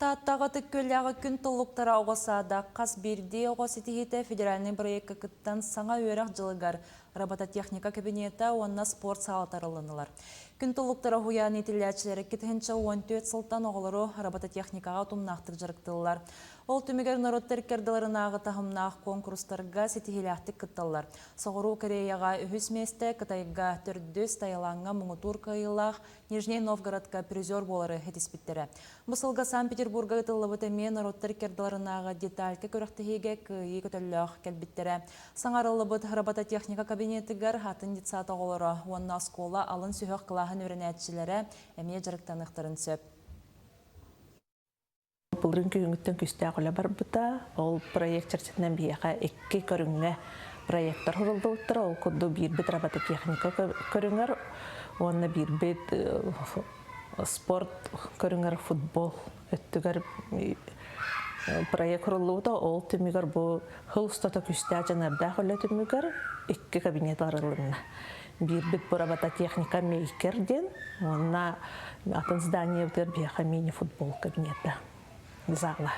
Тааттаҕа Ытык Күөллээҕи күн туллуктара оҕо саада хас биирдии оҕо ситиһиитэ федеральнай бырайыакка кыттан саҥа үөрэх дьылыгар робототехника кабинета уонна спорт саалата арыллыннылар. Күн туллуктара уһуйаан иитиллээччилэрэ 2014 сылтан оҕолору робототехникаҕа утумнаахтык дьарыктыыллар. Ол түмүгэр норуоттар иккардыларынааҕы таһымнаах куонкурустарга ситиһиилээхтик кытталлар. Соҕуруу Кореяҕа үһүс миэстэ, Кытайга төрдүс, Таилаҥҥа муҥутуур кыайыылаах Нижней Новгородка призер буолары ситиспиттэрэ. Бу сылга Санкт-Петербурга ыытыллыбыт эмиэ норуоттар иккардыларынааҕы деталька күрэхтэһиигэ кыайыы көтөллөөх кэлбиттэрэ. Саҥарыллыбыт робототехника кабинетыгар атын детсад оҕолоро уонна оскуола алын сүһүөх кылааһын үөрэнээччилэрэ эмиэ дьарыктаныахтарын сөп. Былырыын күһүҥҥүттэн күүстээх үлэ барбыта. Ол проект чэрчитинэн биһиэхэ икки көрүҥҥэ проектар суруллубуттара. Ол курдук биирбит робототехника көрүҥэр уонна биирбит спорт көрүҥэр футбол өттүгэр проект суруллубута. Ол түмүгэр бу сыл устата күүстээх дьаныардаах үлэ түмүгэр икки кабинет арылынна. Биирбит бу робототехника мейкер диэн уонна атын зданиебытыгар биһиэхэ мини-футбол кабинета зала.